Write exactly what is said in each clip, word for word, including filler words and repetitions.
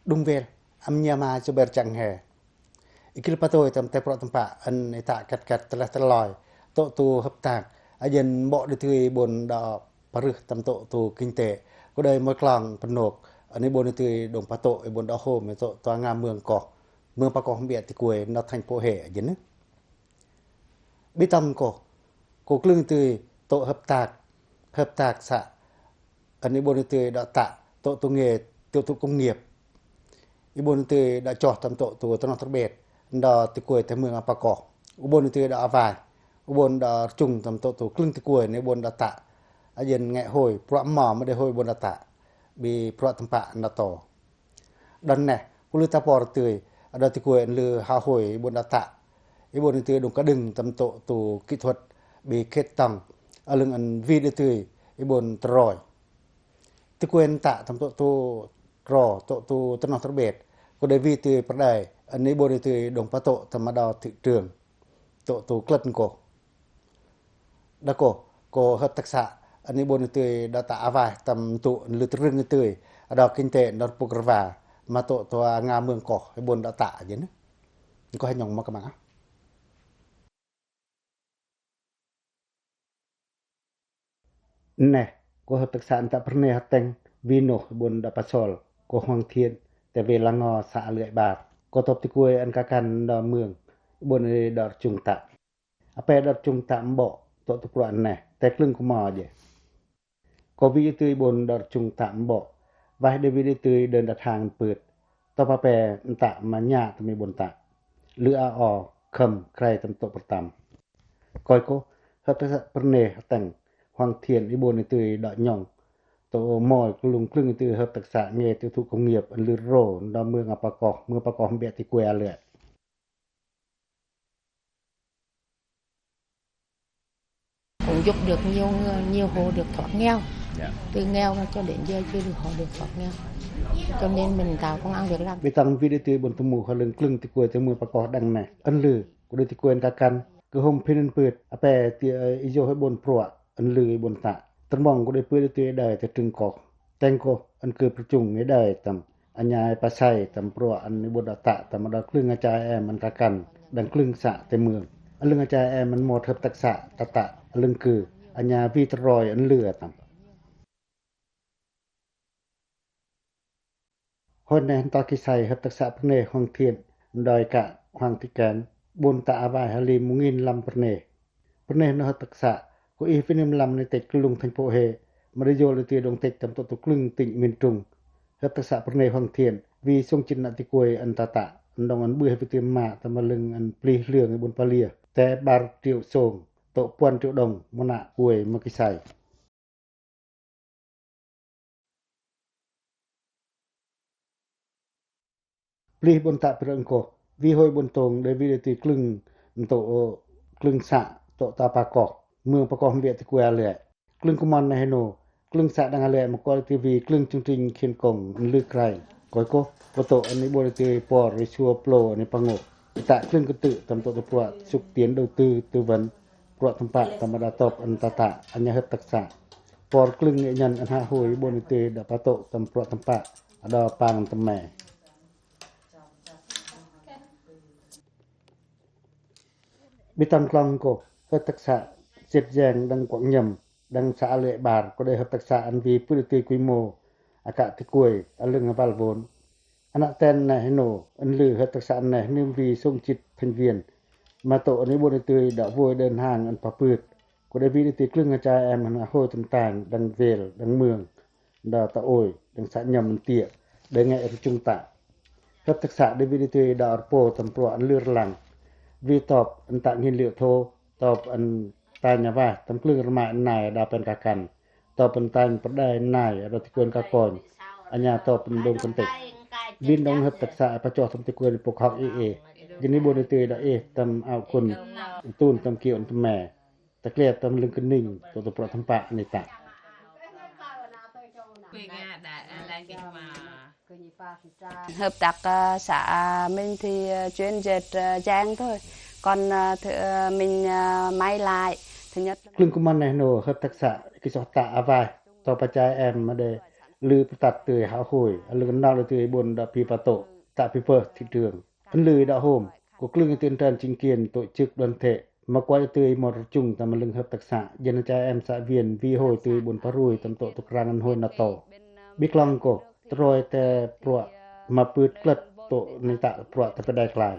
Đung wel, ăm nhia ma Jubel Chang He. I kil patoi tâm te pruă tơmpă ăn i tă ket ket tơleh tơloi, tŏ tu hợp tác, a jên mƀok đi tui i bôn đa parưh tâm tŏ tu kinh tế, cô đơi môi klong pơnok, ăn i bôn đi tui đông patŏ i bôn đa hôm i tŏ tu a nga mương koh, mương pakoh ƀiă ti kuê nơ thành phố Huế a jên. Ƀi tâm koh, cô klưng tui tŏ hợp tác, hợp tác xã, ăn i bôn i tui đa tă, tŏ tu nghề, tiểu thủ công nghiệp. I bôn i tui đa choh tâm tŏ tu tơnoh tơrbet, đa ti kuê te mương a pakoh. U bôn i tui đa a vai, u bôn đa rchŭng tâm tŏ tu klưng ti kuê, i bôn đa tă. A jên ngă hơi, pruă ma mă đe hơi bôn đa tă. Ƀi pruă tơmpă nơ to. Đon neh, cô lư tă por tui, a đa ti kuê ăn lư ha hơi i bôn đa tă. I bôn i tui đung ka đưng tâm tŏ tu kỹ thuật, ƀi khet tong, a lưng ăn vi đi tui, i bôn trôi. Ti kuê ăn tă tâm tŏ tu trôi, tŏ tu tơnoh tơrbet. Cô đơi vi tui pơrdai, ăn i bôn i tui đông patŏ tâm a đa thị trường. Tŏ tu klân cô. Đa cô, cô hợp tác xã, ăn i bôn i tui đa tă a vai tâm tŏ ăn lư trưng i tui, a đa kinh tế nơ puk rva, ma tŏ tu a nga mương koh, i bôn đa tă a jên. Nkoh hên nhŏng mă kơmăng a. Neh, cô hợp tác xã ăn tă pơrnê hơteng, vi noh i bôn đa pasol, cô Hoàng Thiện, te ve Lango xã Lưỡi Bad. Cô tŏp ti kuê ăn kakan đa mương, i bôn đa rchŭng tă. Ape đa rchŭng tă mƀok, tŏ tu pruă neh, te klưng kơ mă dje. Cô vi i tui i bôn đa rchŭng tă mƀok, vaih đe vi đi tui đơn đặt hàng pưt. Tŏp ape tă ma nhă tâm i bôn tă. Lư a o, khâm, krai tâm tŏ pơrtăm. Koi cô, hợp tác xã pơrnê hơteng, Hoàng Thiện i bôn i tui đa nhŏng. Tŏ môi kơ lŭng klưng i tui hợp tác xã nghề tiểu thủ công nghiệp ăn lư rô, đa mương a pakoh, mương pakoh ƀiă ti kuê a lưỡi. Cũng giúp được nhiều người, nhiều hộ được thoát nghèo. Dạ. Từ nghèo mà cho đến giờ chưa được, họ được thoát nghèo. Cho nên mình tạo công ăn việc làm. Ƀi tăng vi đi tui bôn tơmu ha lưng klưng ti kuê tơmu pakoh đăng neh. Ăn lư, cô đi ti kuê ăn kakan. Kơ hôm phin ăn pưt, ape ti, ơ, i yo hơi bôn pruă, ăn lư i bôn tă. Tơmong cô đi pưt đi tui đai tơ trưng koh. Teng koh, ăn kơ pơchung i đai tâm. Anh nhai pa sai tâm pruă ăn i bôn đa tă tâm đa klưng a chai em ăn kakan đăng klưng xã tơ mương. Ăn lưng a chai em ăn một hợp tác xã tă tă ăn lưng kư anh nhai vi tơ roi ăn lư tâm. Hơi neh hăn ta kisai hợp tác xã pơnê Hoàng Thiện đoi kă Hoàng Thị Kén bôn tă a vai hali mŭng in lăm pơnê. Pơnê nơ hợp tác xã, cô ih vin im lăm nê têch kơ lŭng thành phố Huế, ma đi yol i tui đŏng têch tâm tŏ tŭ klưng tỉnh miền Trung. Hợp tác xã pơnê Hoàng Thiện, vi sông chit nă ti kuê ăn tă tă, ăn đŏng ăn ƀư hơi vi tui mă tâm a lưng ăn plih lương i bôn Palia, te bar triệu sông, tŏ puăn triệu đồng, mơnă kuê ma kisai. Plih bôn tă pơrơ̆ng koh, vi hơi bôn tông đe vi đe tui klưng, ntô, ơ, klưng să, tŏ ta pa koh, mương pa koh mbiă ti kuê a lĕ. Klưng kŭman neh hên nô, klưng să đăng a lĕ mă koi ti vi klưng chương trình khuyến công, ăn lư krai. Koi koh, pơtô ăn i bôn đe tui por, i sua plô, ăn i păng ngô. Tă klưng kơtư̆, tâm tŏ tŭ pruă, xúc tiến đầu tư, tư vấn. Pruă tơmpă tâm a đa tŏp ăn tă tă, anh nhai hợp tác xã. Por klưng i nhăn ăn ha hơi i bôn i tui đa pơtô tâm pruă tơmpă, a đa păng tơmê. Ƀi tâm klong koh, hợp tác xã, Siet Jeng đăng Quảng Nhâm, đăng xã Lưỡi Bad, koh đe hợp tác xã ăn vi pưt i tui quy mô, a kă ti kuê, a lưng a val vốn. Ană ten neh hên nô, ăn lư hợp tác xã neh nưm vi sông chit thành viên. Ma tŏ ăn i bôn i tui đa vôi đơn hàng ăn pa pưt. Koh đe vi đe tui klưng a chai em hăn hơi tơm tang, đăng vel, đăng mương, đa ta ôi, đăng să nhâm ăn tiĕ, đe ngă rơchung tă. Hợp tác xã đe vi đe tui đa rơpô tâm pruă ăn lư rlăng. Vi tŏp ăn tă nguyên liệu thô, tŏp ăn tanh a vai, tâm klưng rmai ăn nai đa pen kakan. Tŏp ăn tanh pơđai nai, a đa ti kuê ka kôn. Anh nhai tŏp ăn đôn kơntêk. Vin đŏng hợp tác xã pa choh tâm ti kuê ni pô khŏk i ê. Jêh ni bôn i tui đa ê tâm ao kun. Tun tâm kiu ăn tơmê. Ta klia tâm lưng kơning, tŏ tŭ pruă tơmpă ni tă. Hợp tác, ờ, xã, à, mình thì, ờ, chuyên dệt, ờ, dang thôi. Còn, ờ, th-, ờ, mình, ờ, may lại. Thứ nhất là klưng kŭman neh nô hợp tác xã, ki soh tă a vai, tŏ pa chai em ma đe, lư pơtăt tui hao hôi, a lư nau lư tui bôn đa pi patoh, ta pi pơh thị trường. Ăn lư đa hôm, cô Klưng tui ăn tran chính quyền tổ chức đoàn thể, ma kuai tui mor chung ta ma lưng hợp tác xã, dân cha em xã viên, vì hôi tui bôn parui tâm tộ tụ krang ăn hôi NATO. Bi klong cô, trôi te pruă, ma pưt klât tộ ni ta pruă ta pơdai klai.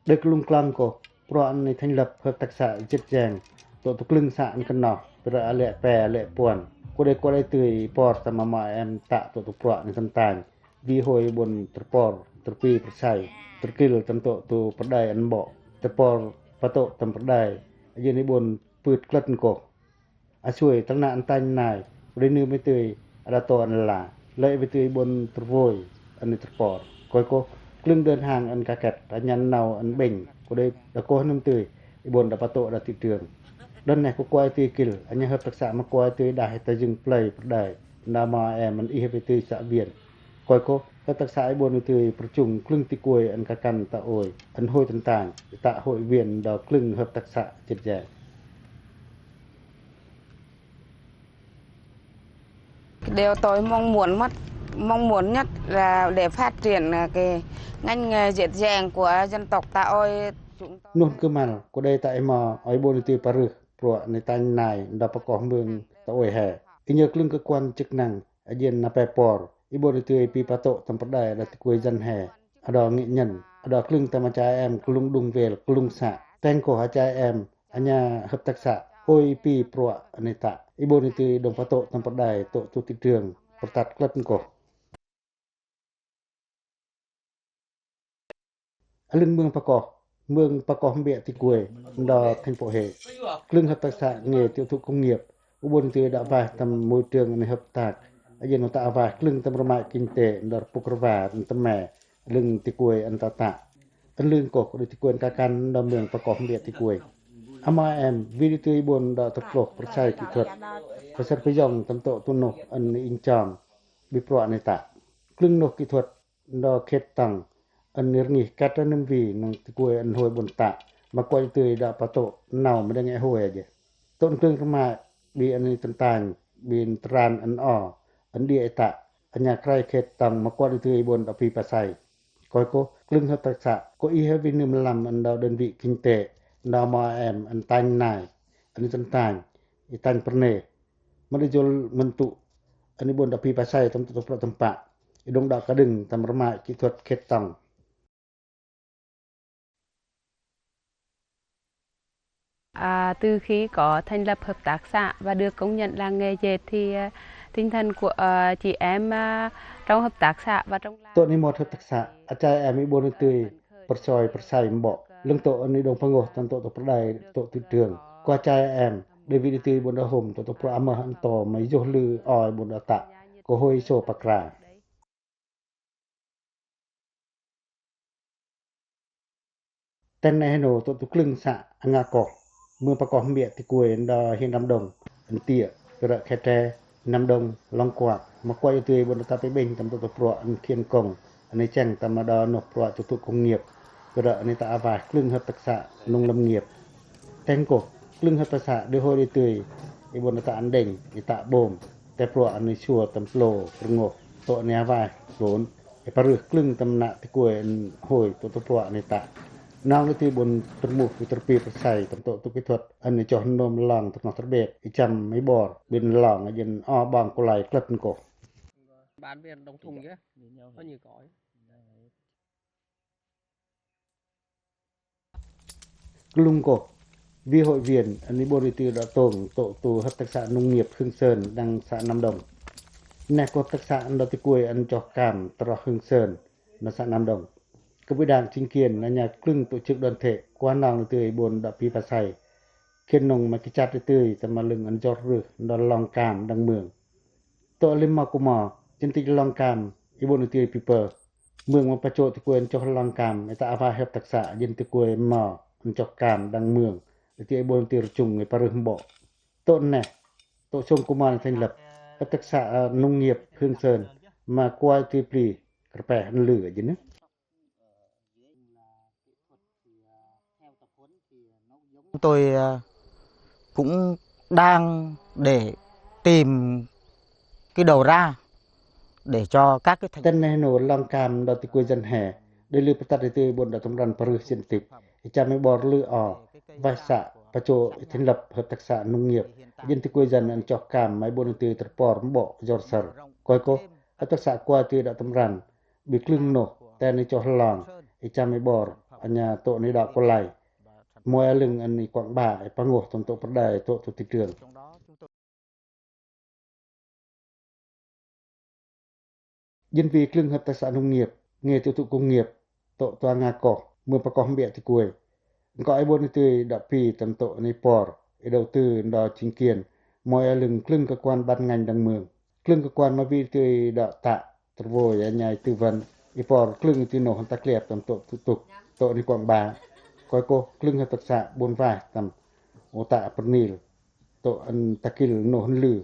Đơk lŭng klăng cô, pruă ăn thành lập hợp tác xã Jet Jeng, tộ tụ Klưng xã ăn kơno, pơrơ a lĕ pe a lĕ puăn. Cô đe kuai tui por tâm ma em ta tộ tụ pruă ni tâm tanh, vì hôi bôn tơpor, tơpi pơsai, tơkil tâm tộ tụ pơdai ăn bô, tơpor patoh tâm pơdai, a dân ni bôn pưt klât cô. A sui, tâng na ăn tanh nai, u đei nư mê tui, a đa to ăn la, lơi mê tui bôn tơvôi, ăn ni tơpor. Koi cô, Klưng đơn hàng ăn kaket, a nhan nau ăn bênh, cô đei đa koh nư mê tui, i bôn đa patoh đa thị trường. Đơn ne cô kuai tui kil, a nha hợp tác xã ma kuai tui đa hê ta jưng play pơdai, đa ma em ăn i hê mê tui xã viên. Koi cô, hợp tác xã i bôn tui pơrchung Klưng ti kuai ăn kakan ta ôi, ăn hôi tâm tanh, ta hội viên đa Klưng hợp tác xã Jet Jeng. Điều tôi mong muốn mất, mong muốn nhất là để phát triển, à, cái ngành, à, dệt dàng của dân tộc ta ơi. Chúng tôi Nun kơmal, cô đei ta ê ma, ôi bôn tui parưh, pruă ni tanh nai, đa pakoh mưng, ta ôi hê. I nhơ Klưng cơ quan chức năng, a dân na pe por, i bôn tui pi patoh tâm pơdai đa ti kuai dân hê, a đa nghệ nhân, a đa Klưng tâm ma cha em, Klưng đung vel, Klưng xã. Teng cô ha cha em, a nha hợp tác xã, ôi pi pruă ni ta, i bôn tui đong patoh tâm pơdai tộ tụ thị trường, pơtăt klât cô. A lưng mưng pakoh, mưng pakoh mbiă ti kuai, đa thành phố Huế. Klưng hợp tác xã nghề tiểu thủ công nghiệp, u bôn tui đa vaih tâm môi trường ăn hợp tác, a dân ta vaih Klưng tâm rơmai kinh tế, đa rơpuk rơwa, tâm mê, lưng ti kuai ăn ta ta. Ăn lưng cô, đa ti kuai ăn kakan, đa mưng pakoh mbiă ti kuai. A ma em, vì tui bôn đa tơploh, pơsai kỹ thuật, pơsai pơyong tâm tộ tụ noh, ăn inh chong, bi pruă ni ta. Klưng noh kỹ thuật, đa khet tong, ăn rngih kat rơnơm vì nâng ti kuai ăn hôi bôn ta, ma kuai tui đa patoh, nau ma đe ngă hôi aja. Tôn Klưng rơmai, bi ăn tâm tanh, bi tran ăn o, ăn đia ta, a nha krai khet tong, ma kuai tui bôn đa pi pơsai. Koi cô, Klưng hợp tác xã, cô i hê vì nơm lăm ăn đa đơn vị kinh tế, đa ma em ăn tanh nai, ăn tâm tanh, i tanh pơne. Ma đa jol mơntŭ, ăn i bôn đa pi pơsai tâm tụ pruă tâm pă, i đong đa ka đưng tâm rơmai kỹ thuật khet tong. À, từ khi có thành lập hợp tác xã và được công nhận làng nghề dệt thì, à, tinh thần của, à, chị em, à, trong hợp tác xã và trong làng Tôn i mot hợp tác xã, a cha em i bôn tui pơsoi pơsai mbo, lưng tộ ăn i đong pơngoh tâm tộ tụ pơdai tụ thị trường. Koi cha em, đe vì tui bôn đa hôm tụ tụ pruă ma hăn to ma i jôh lư ôi bôn đa ta, kơ hôi sô pakra. Ten ne hê nô tụ tụ Klưng xã Nga Koh, mưng pakoh mbiă ti kuai đa huyện Nam Đông, ăn tiê, pơrơ Khe Tre, Nam Đông, Long Quảng, ma kuai tui bôn đa ta pê bênh tâm tụ tụ pruă ăn khiên kông, ăn i cheng tâm đa noh pruă tụ tụ công nghiệp, pơrơ ăn i ta a vaih Klưng hợp tác xã nông lâm nghiệp. Teng cô, Klưng hợp tác xã đe hôi đe tui, i bôn đa ta ăn đêng, i ta bôm, te pruă ăn i sua tâm plô, pơngoh, tộ ni a vaih, lôn, i parưh Klưng tâm nă ti kuai ăn hôi tụ tụ pruă ni ta. Nau ni ti bôn tơrmuh, tơrpi pơsai, tâm tộ tụ kỹ thuật, ăn i choh nôm lăng, tơrnoh tơrbet, i chăm, i bor, bên lăng, a dân o bang kulai klât cô. Bán về đồng thùng chứ, có nhiều cõi. Klung cô, vì hội viên, ăn i bôn i tui đa tông, tộ tụ hợp tác xã nông nghiệp Hương Sơn đăng xã Nam Đông. Nê cô hợp tác xã ăn đa ti kuai ăn choh cam, tơroh Hương Sơn, đăng xã Nam Đông. Cấp ủy đảng chính quyền, a nha klung tổ chức đoàn thể, kua nong i tui bôn đa pi pha sai. Khiên nông ma ki chat i tui, ta ma lưng ăn jot rưh, đa lon cam, đăng mương. Tộ lim ma cô mo, chân tĭch lon cam, i bôn i tui pi pơ. Mương ma pachô ti kuai ăn choh lon cam, i ta a va hợp tác xã, dân ti kuai mo, ăn choh cam, đăng mương. I tui i bôn i tui rchung, i pa rưh mbo. Tộ nê, tộ sông cô mo thành lập, hợp tác xã, à, nông nghiệp Hương Sơn, ma kua i tui pli, kơrpeh ăn lư, dân nê. Tôi, à, cũng đang để tìm cái đầu ra để cho các cái thành Tăn neh nô lăng cam đo ti kuai dân hè, đơi lư pơtăt dơi tư ƀon đa tâm răn parư sĭn tĭp. I chăm i ƀor lư o, vaih să, pachô i thành lập hợp tác xã nông nghiệp. Dân ti kuai dân ăn chok cam, mai ƀon dơi tư tơpor ƀok jor săr. Koi kô, hợp tác xã kuai dơi tư đa tâm răn, ƀư klưng nô, ten i chok hlong, i chăm i ƀor, a nha tŏ ni đa kô lai. Môi a lưng ăn i kuang ba, i păng ngô, tâm tŏ pơrdai, tŏ tŏ thị trường. Dân vì klưng hợp tác xã nông nghiệp, nghề tiêu thụ công nghiệp, tŏ tua nga kô, mương pako hmbiă ti kuai. Nkŏ i ƀon dơi tư đa pi tâm tŏ ni por, i đầu tư đa chính quyền, môi a lưng klưng cơ quan ban ngành đăng mương. Klưng cơ quan ma vì dơi tư đa tă, tơrvôi, a nha i tư vấn, i por klưng i tư nô hăn ta kliăp tâm tŏ thủ tục, tŏ ni kuang ba. Koi kô, klưng hợp tác xã ƀon vaih tâm, ô tă pơrnil. Tŏ ăn ta kil nô hăn lư.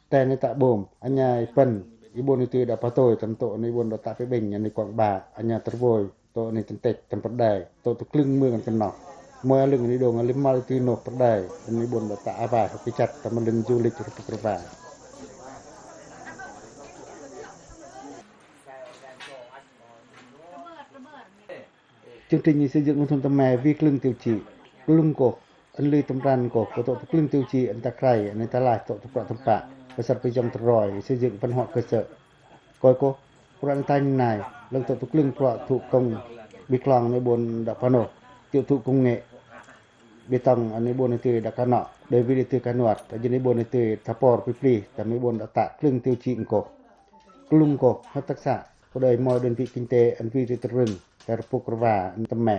Ten i tă bôm, a nha i păn, i ƀon dơi tư đa patôi, tâm tŏ ni ƀon đa tă pê ƀênh, a ni kuang ba, a nha tơrvôi, tŏ ni tăn tĕch, tâm pơrdai, tŏ tŭ klưng mương ăn tăn noh. Môi a lưng ni đông, a lưng ma dơi tư nô pơrdai, a ni ƀon đa tă a vaih, hŏ ki chăt, tâm a lưng du lịch, rơpŭk rơva. Chương trình xây dựng nông thôn tâm mê vì klưng tiêu chí. Klưng kô, ăn lư tâm răn kô, kô tŏ tŭ klưng tiêu chí ăn ta krai, ăn ta lai tŏ tŭ prăk tâm pă, pơsăr pơjong tơroi, xây dựng văn hóa cơ sở. Koi kô, prăk ăn ta nai, lăng tŏ tŭ klưng prăk thủ công, ƀư klong ni ƀon đa pano, tiêu thụ công nghệ. Bê tông, a ni ƀon dơi tư đa kano, đơi vì dơi tư kano, a jêng ni ƀon dơi tư ta por pipli, ta mi ƀon đa tă klưng tiêu chí nkô. Klưng kô, hợp tác xã, kô đơi môi đơn vị kinh tế, ăn vì dơi tư rưng, ta rơpŭk rơva, ăn tâm mê.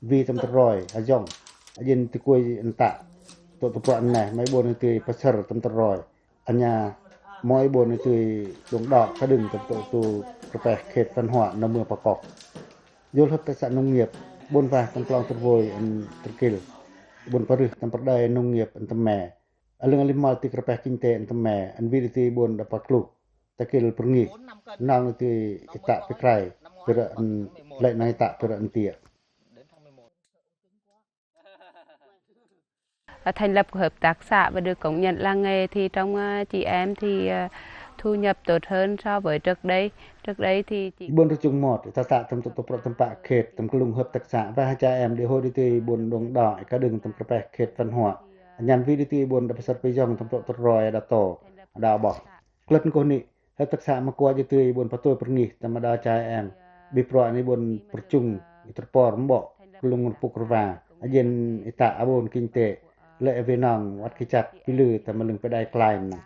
Vì tâm tơroi, a jong, a jêng ti kuai ăn tă, tŏ tŭ prăk ăn neh, mai ƀon dơi tư pơsăr tâm tơroi. A nha, môi ƀon dơi tư đông đa, ka đưng tâm tŏ tŭ kơpeh khet văn hóa, na mương pako. Yol hợp tác xã nông nghiệp, ƀon vaih tâm klong tơrvôi ăn tơkil. Ƀon parư tâm pơrdai nông nghiệp ăn tâm mê. A lưng a lưng ma dơi tư kơpeh kinh tế ăn tâm mê, ăn vì dơi tư ƀon đa paklu. Tơkil pơrngih. Nang dơi tư i tă pơkrai, pơrơ ăn, lĕ nang i tă pơrơ ăn tiĕ. Thành lập hợp tác xã và được công nhận làng nghề thì trong, à, chị em thì, à, thu nhập tốt hơn so với trước đây. Trước đây thì chị Ƀon rơchung mot, i tă tâm tŏ tŭ prăk tâm pă khet, tâm klung hợp tác xã, và hai cha em đi hội đi tui ƀon đông đa, i ka đưng tâm kơpeh khet văn hóa. Anh em vì đi tui ƀon đa pơsăr pơjong tâm tŏ tơroi đa tô, đa ƀok. Klât kô ni, hợp tác xã ma kua dơi tui ƀon patô pơrngih tâm đa cha em. Bi prua ni ƀon pơrchung, i tơpor ƀok, klung rơpŭk rơva. A jên i tă a ƀon kinh tế, lĕ a Việt Nam, wat ki chăt, pi lư tâm a lưng pơdai klain na.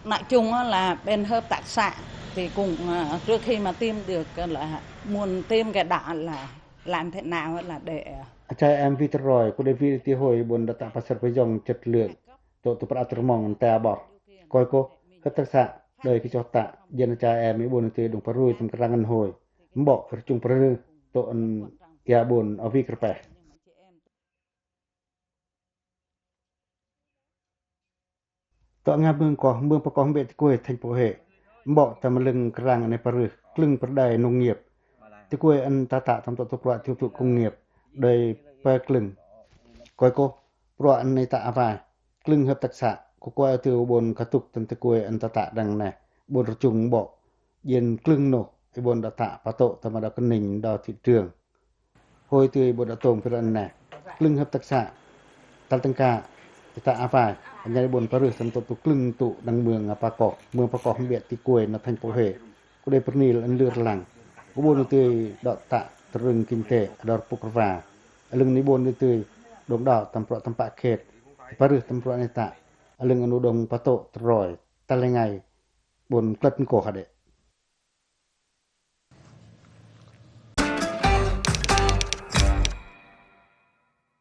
Nói chung á là bên hợp tác xã thì cũng, à, trước khi mà tìm được là muốn tìm cái đó là làm thế nào á là để, à, A cha em vì tơroi, kô đei vì ti hôi ƀon đa tă pơsăr pơjong chất lượng, tŏ tŭ prăk tơrmong ta ƀok. Koi kô, hợp tác xã, đơi ki chok tă, jên a cha em i ƀon tui đung parui tâm krang ăn hôi. Ƀok, rơchung parui, tŏ ăn ia ƀon a vì kơpeh. Tŏ nga mưng kô, mưng pơkô hơmbet ti kuê thành phố Huế. Ƀok tâm a lưng krang ăn parui, klưng pơdai nông nghiệp. Ti kuê ăn ta tă tâm tŏ tŭ prăk tiêu thụ công nghiệp, đơi pơklưng. Koi kô, prăk ăn i tă a vai, klưng hợp tác xã, kô kua tui ƀon katŭk tâm ti kuê ăn ta tă đăng neh, ƀon rơchung ƀok. Jên klưng nô, i ƀon đa tă patô tâm đa kơnênh đa thị trường. Hôi tui ƀon đa tông pơrăn neh. Klưng hợp tác xã. Tal tâng ka, i tă a vai, a nhai ƀon parui tâm tŏ tŭ klưng tŭ đăng mưng a pako, mưng pako hơmbet ti kuê na thành phố Huế. Kô đei pơrnil ăn lư rlăng. Kô ƀon tui đa tă tơrưng kinh tế, a đa rơpŭk rơva. A lưng ni ƀon tui đông đa tâm prăk tâm pă khet. Parui tâm prăk ni tă. A lưng ăn đông patô tơroi. Tal ngai. Ƀon klât kô hă đê.